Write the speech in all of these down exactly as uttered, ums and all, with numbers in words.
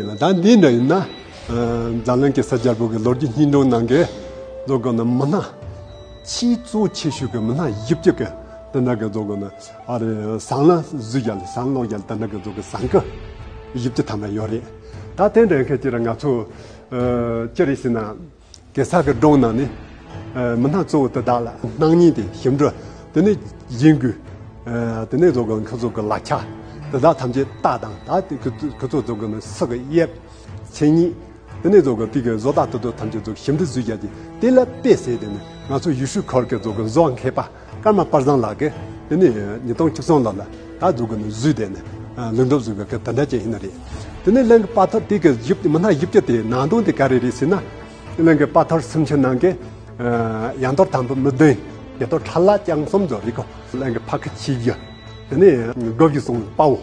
ད་འདི་འདྲ་ཡིན་ན། འཛམ་གླིང་གི་ས་རྒྱལ་པོ་གི་ལོ་རྒྱུས་སྙིང་བྲོ་ནང་གི་རྫོགས་གོ་ན་མི་སྣ་ཆེས་གཙོ་ཆེ་ཤོས་ཀྱི་མི་སྣ་བཞི་བཅུ་གི་དེ་འདྲ་གི་རྫོགས་གོ་ན་ཨ་རེ་ཟང་ལ་བཟོས་རྒྱ་ལ་ཟང་ལོག་རྒྱ་ལ་དེ་འདྲ་གི་རྫོགས་གི་ཟང་ཀི་བཞི་བཅུ་ཐམ་པ་ཡོད་རེད། ད་དེ་འདྲ་ཡིན་ཁ་ཅིག་ར་ང་ཚོ་ཅི་རེད་ཟེར་ན། གེ་སར་གྱི་སྒྲུང་ནང་ནས་མི་སྣ་གཙོ་བོ་དེ་དག་ལ་སྣང་བརྙན་དེ་ཞིབ་འགྲོ། དེ་ནས་གཞན་གྱི་དེ་ནས་རྫོགས་གོ་ཁོ་ཚོ་གི་ལག་ཆ་དེ་དག་ཐམས་ཅད་རྟ་དང་ད་དེ་ཁོ་ཚོ་རྫོགས་གོ་ནས་སུ་གི་གཡས་མཚན་ཉིད། དེ་ནས་རྫོགས་གོ་དེ་གི་བཟོ་ལྟ་དེ་དག་ཐམས་ཅད་རྫོགས་ཞིབ་འགྲོ་བཟོས་རྒྱ་གི་དེ་ལ་དཔེ་བྱས་དེ་ནས་ང་ཚོ་ཡུལ་ཤུལ་ཁུལ་གྱི་རྫོགས་གོ་བཟོ་མཁས་པ་ཀརྨ་པ་བཟང་ལགས་ཀྱིས་དེ་ནས་ཉིས་སྟོང་བཅུ་གསུམ་ལོ་ལ་ད་རྫོགས་གོ་ནས་བཟོས་དེ་ནས་ལུས་འགྲུབ་བཟོས་གི་དེ་འདྲ་ཅན་ཡིན་ནི་རེད། དེ་ནས་གླིང་གི་དཔའ་ཐུལ་དེ་གི་ཡིབ་མི་སྣ་ཡིབ་ཀྱི་དེ་ནང་དོན་དེ་ག་རེ་རེད་ཟེར་ན། གླིང་གི་དཔའ་ཐུལ་སུམ་ཅུ་ནང་གི་ཡང་དོར་དམ་པ་མི་བདུན། ཡང་དོར་ཁྲ་ལ་རྐྱང་གསུམ་ཙམ་རེད་གོ། གླིང་གི་ཕ་ཁུ་ཆོས་རྒྱལ། དེ་ནས་དགུ་བཞི་གསུམ་དཔའ་བོ།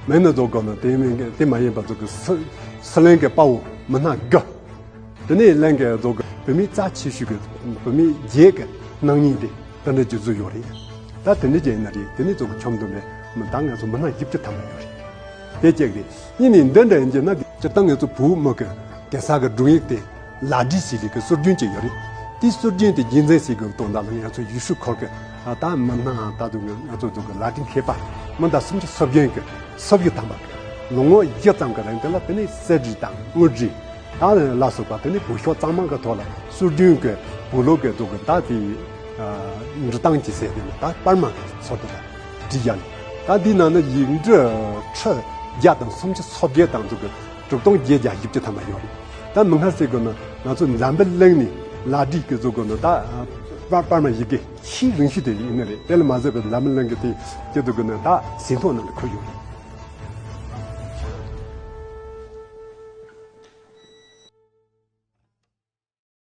མེད་ན་རྫོགས་གོ་ན་དེ་མིན་གི་དེ་མ་ཡིན་པ་རྫོགས་གི་སི་སི་གླིང་གི་དཔའ་བོ་མི་སྣ་དགུ། དེ་ནས་གླིང་གི་རྫོགས་གི་བུད་མེད་རྩ་ཆེ་ཤོས་ཀྱི་བུད་མེད་བརྒྱད་ཀྱི་སྣང་བརྙན་དེ་དེ་འདྲ་བསྒྱུར་བཟོ་ཡོད་རེད། ད་དེ་འདྲ་ཅན་ཡིན་ན་རེད། དེ་ནས་རྫོགས་གི་ཆོམ་དུ་མེད་མི་ད་ང་ཚོ་མི་སྣ་བཞི་བཅུ་ཐམ་པ་ཡོད་རེད། དེ་གཅིག་རེད། གཉིས་ནས་འདི་འདྲ་ཡིན་གྱི་ན་སྤྱིར་བཏང་ང་ཚོ་བོད་མི་གི་གེ་སར་གྱི་སྒྲུང་ཡིག་དེ་ལག་བྲིས་ཞིག་གི་སྲོལ་རྒྱུན་ཅིག་ཡོད་རེད། དེའི་སྲོལ་རྒྱུན་དེ་རྒྱུན་འཛིན་བྱེད་དགོས་དོན་དག་ལ་ང་ཚོ་ཡུལ་ཤུལ་ཁུལ་གྱི་ད་མི་སྣ་ད་དུང་ང་ཚོ་ཚོ་གི་ལག་བྲིས་མཁས་པ་མི་ཟླ་སུམ་ཅུ་སོ་བརྒྱད་ཀྱི་སོ་བརྒྱད་ཐམ་པ་ལོ་ངོ་བཞི་ཙམ་གྱི་རིང་དེ་ལ་དེ་ནས་གསེར་བྲིས་དང་དངུལ་བྲིས། ད་ལ་སོགས་པ་དེ་ནི་བོད་ཤོག་གཙང་མ་གི་ཐོག་ལ་སྲོལ་རྒྱུན་གྱི་བོད་ལུགས་ཀྱི་ཐོག་གི་ད་དེ་འབྲི་སྟངས་ཀྱི་ཟེར་དེ་ནི་ད་པར་མ་གི་ཚུལ་དུ་བྲིས་ཡ་ལ། ད་འདི་ནང་ན་ཡིག་འབྲུ་ཁྲི་བརྒྱ་དང་སུམ་ཅུ་སོ་བརྒྱད་དང་ཚོ་གི་དྲུག་སྟོང་བརྒྱད་བརྒྱ་བཞི་བཅུ་ཐམ་པ་ཡོད་རེད། ད་མི་སྔར་ཟེར་དགོས་ན་ང་ཚོ་འཛམ་བུ་གླིང་ནས་ལག་བྲིས་ཀྱི་བཟོ་དགོས་ན་ད་པར་པར་མ་ཡི་གེ་ཆེས་རིང་ཤོས་དེ་ཡིན་ནི་རེད། དེ་ལ་མ་ཟད་པའི་འཛམ་བུ་གླིང་གི་དེ་སྐྱེ་དུ་དགོས་ན་ད་ཟིན་ཐོ་ནང་ལ་འཁོད་ཡོད་རེད།